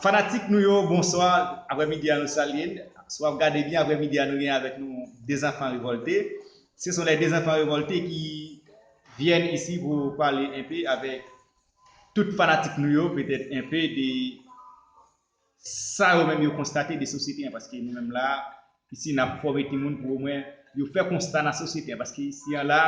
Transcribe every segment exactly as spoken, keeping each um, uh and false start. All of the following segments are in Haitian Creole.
Fanatik nou yo, bonswa. Aprèmidi a nou salye n. Si w ap gade byen, aprèmidi a nou gen avèk nou De Zanfan Revòlte. Ce sont les deux enfants révoltés qui viennent ici pour parler un peu avec tout fanatik nou yo, petèt un peu de sa yo menm yo konstate de sosyete an, paske nou menm la, isi n ap fòme timoun pou omwen yo fè konsta nan sosyete an, paske isi an la,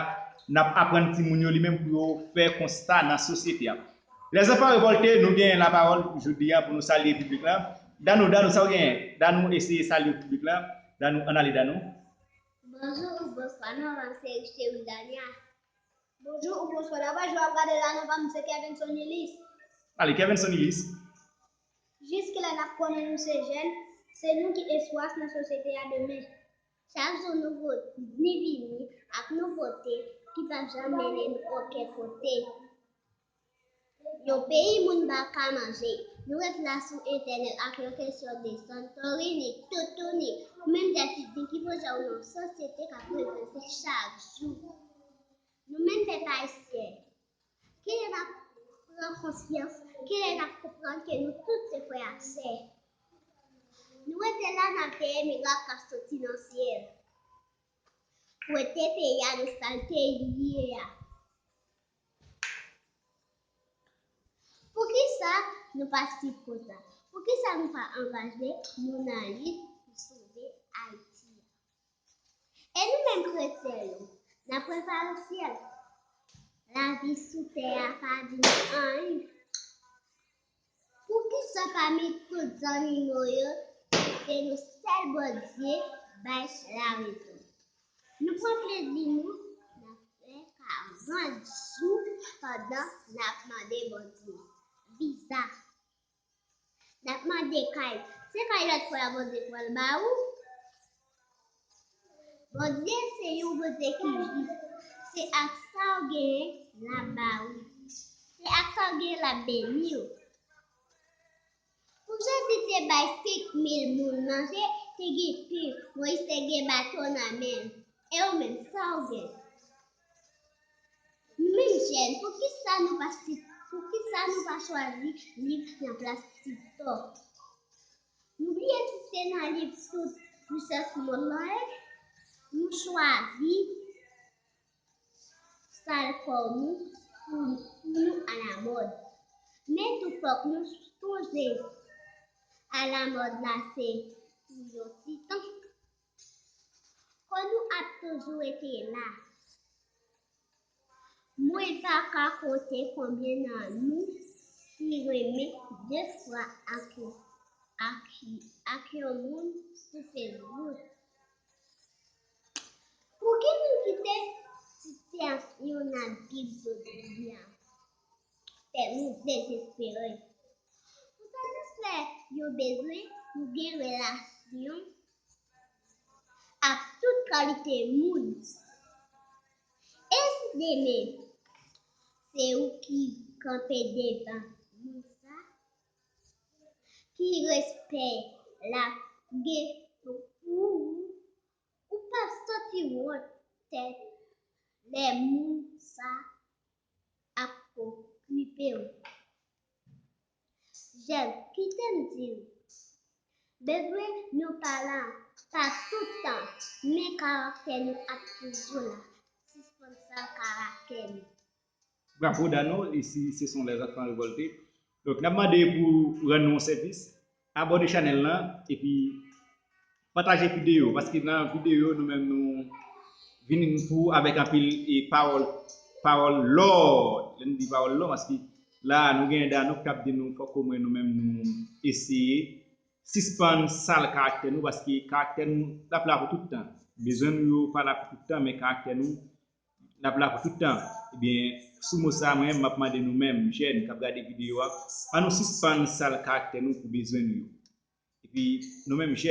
n ap aprann timoun yo li menm pou yo fè konsta nan sosyete an. Les enfants révoltés, nou gen lapawòl jodi a pou nou salye piblik la. Danou, Danou, sa w genyen? Danou, eseye salye piblik la. Danou, ann ale, Danou. Bonjou ou bonswa, non mwen se Richelieu Dania. Bonjou ou bonswa, daprè jan w ap gade la, non pa m se Kevinson Nilis. Ale, Kevinson Nilis. Jiskilè n ap konnen nou se jèn, se nou ki espwa nan sosyete a demen. Chak jou nou vo- ni vini ak nouvote ki p ap janm mennen nou okenn kote. Yon peyi moun pa ka manje, nou ret la sou entènèt ak yon kesyon de Santorini, toutouni, ou menm Jèfidin, ki pwojè w nan yon sosyete k ap regrese chak jou? Nou menm pèp ayisyen, kilè n ap pran konsyans, kilè n ap konprann ke nou tout se frè ak sè? Nou rete la n ap veye mirak k ap soti nan syèl pou ete peyi a nan sa l te ye a. Poukisa nou pa swiv konsa? Poukisa nou pa angaje nou nan lit pou sove Ayiti a? E nou menm kretyen yo, n ap prepare syèl? Lavi sou tè a pa di nou anyen. Poukisa pami tout zannimo yo, se nou sèl Bondye bay larezon? Nou pran plezi nou nan fè karant jou pandan n ap mande Bondye viza. N ap mande kay. Se kay lòt frè a Bondye pral ba ou? Bondye se yon Bondye ki jis. Se ak sa w genyen l ap ba ou. Se ak sa w genyen l ap beni w. Pou Jezi te bay senk mil moun manje, te gen pen, Moyiz te gen baton nan men l. E ou menm, sa w gen? Nou menm jèn, poukisa nou pa si- poukisa nou pa chwazi liv nan plas TikTok? Nou bliye si se nan liv tout richès mond lan ye? Nou chwazi sal kò nou pou nou alamòd. Men tou fòk nou sonje alamòd la se pou yon ti tan. Kò nou ap toujou rete la. Mwen pa ka konte konbyen nan nou ki renmen de fwa ak, ak, ak yon moun sou Facebook. Pouki nou kite sitiyasyon n ap viv jodi a fè nou dezespere? Pou satisfè yon bezwen, nou gen relasyon ak tout kalite moun. E si demen, se ou ki kanpe devan moun sa, ki respè l ap gen pou ou, ou p ap santi wont tèt lè moun sa ap okipe w? Jèn, kite m di w, bezwen nou pa la pa tout tan, men karaktè nou ap toujou la. Sispann sal karaktè nou. Bravo Dano, ici ce sont les enfants révoltés. Donk, n ap mande pou rann nou yon sèvis, abòne chanèl lan, epi pataje videyo, paske nan videyo, nou menm nou vin pou avèk anpil e pawòl, pawòl lò. Lè n di pawòl lò, paske la, nou gen Dano k ap di nou fòk omwen nou menm nou eseye sispann sal karaktè nou, paske karaktè nou l ap la pou tout tan. Bezwen nou yo pa la pou tout tan, men karaktè nou l ap la pou tout tan. Ebyen, sou mo sa, mwen, m ap mande nou menm, jèn k ap gade videyo a, ann nou sispann sal karaktè nou pou bezwen nou yo. Epi, nou menm, jèn,